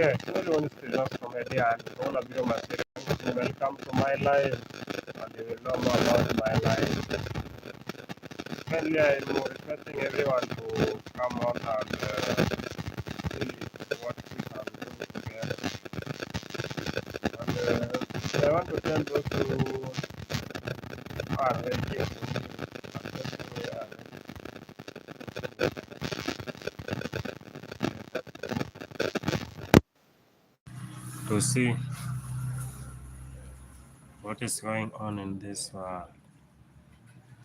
Okay, everyone is Stevenos Comedian. Kawuono abiro masira. Welcome to my life and you will know more about my life. Kindly, I'm requesting everyone to come on and see what we can do together. And I want to tell those who are waiting for me and those who are to see what is going on in this world.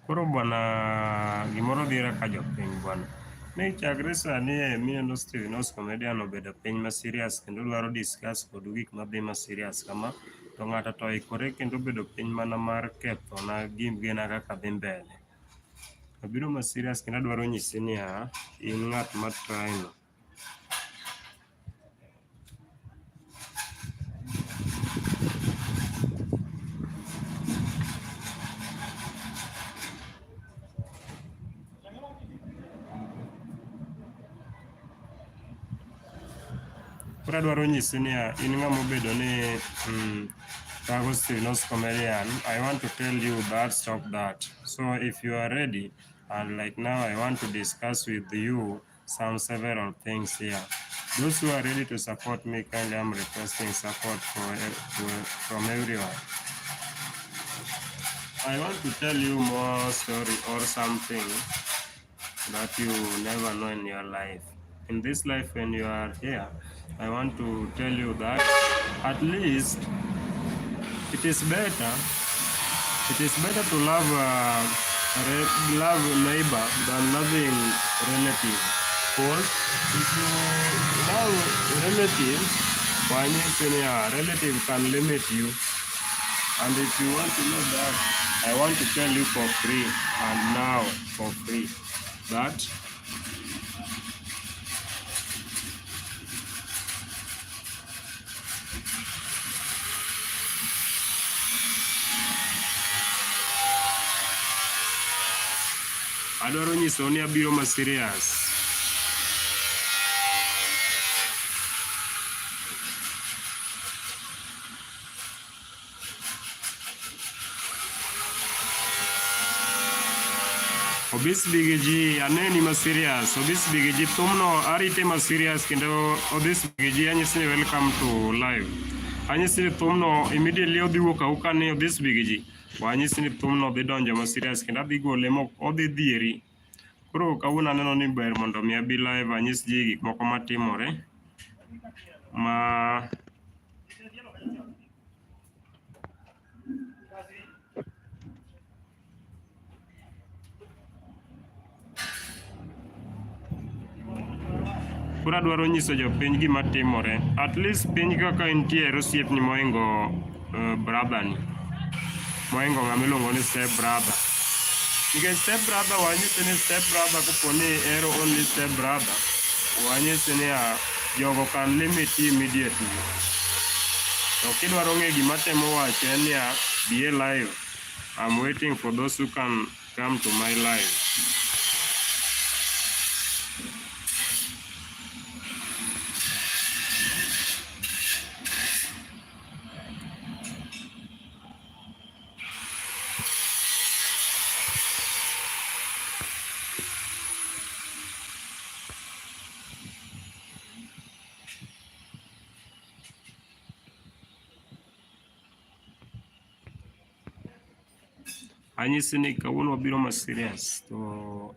Koro bwana gimoro dhira ka jopiny bwana. Ni chakre sani e mineno Stevenos Comedian obedo piny ma serious kendo dwaro discuss kodu gik madhi ma serious kama to ng'ato to oikore kendo obedo piny mana mar kethona gigena kaka dhi mbele. Abiro ma serious kendo adwaro nyisi niya, in ng'at ma try no. Koro adwaro nyisi niya, in ng'ama obedo ni thago Stevenos Comedian, I want to tell you that stop that. So if you are ready, and like now I want to discuss with you some several things here. Those who are ready to support me, kindly I'm requesting support from everyone. I want to tell you more story or something that you never know in your life. In this life, when you are here, I want to tell you that at least it is better. It is better to love love neighbor than loving relative. Because if you love relatives, wanyisi niya, relative can limit you. And if you want to know that, I want to tell you for free and now for free that adwaro nyisou ni abiro ma serious. Obis Big G, aneni ma serious. Obis Big G, thumno arite ma serious kendo Obis Big G anyisi ni welcome to live. Anyisi ni thumno immediately odhi wuok auka ni Obis Big G. Wanyisi ni thumno dhi donjo ma serious kendo adhi gole mo odhi dhieri. Koro kawuono aneno ni ber mondo mi abi live anyis ji gik moko matimore ma Koro adwaro nyiso jopiny gima timore. At least piny kaka intiere osiepni mohingo brother ni. Mohingo ng'ama iluongo ni step brother. Nikech step brother wanyise ni step brother kopo ni ihero only step brother, wanyise niya jogo can limit you immediately. To kidwaro ng'e gima atemo wacho en niya, bi e live. I'm waiting for those who can come to my live. Anyisi ni kawuono wabiro ma serious to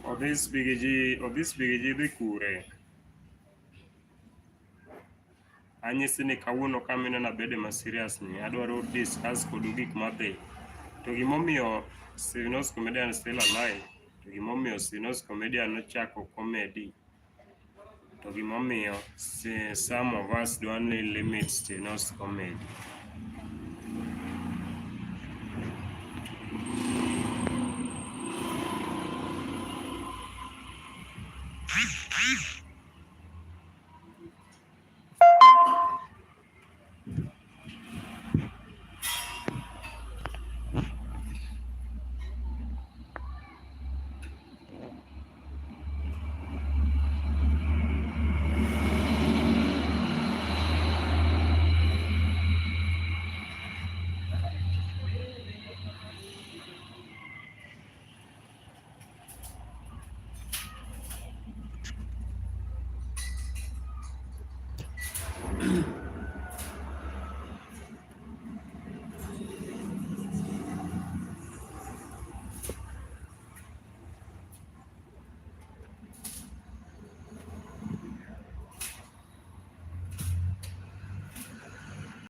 Odhis bigiji, odhis bigiji dhi kure? Anyisi ni kawuono ka mineno abede ma serious ni adwaro discuss kodu gik madhi. To gimomiyo Stevenos Comedian still alive, to gimomiyo Stevenos Comedian nochako comedy, to gimomiyo some of us dwa ni limit Stevenos Comedy.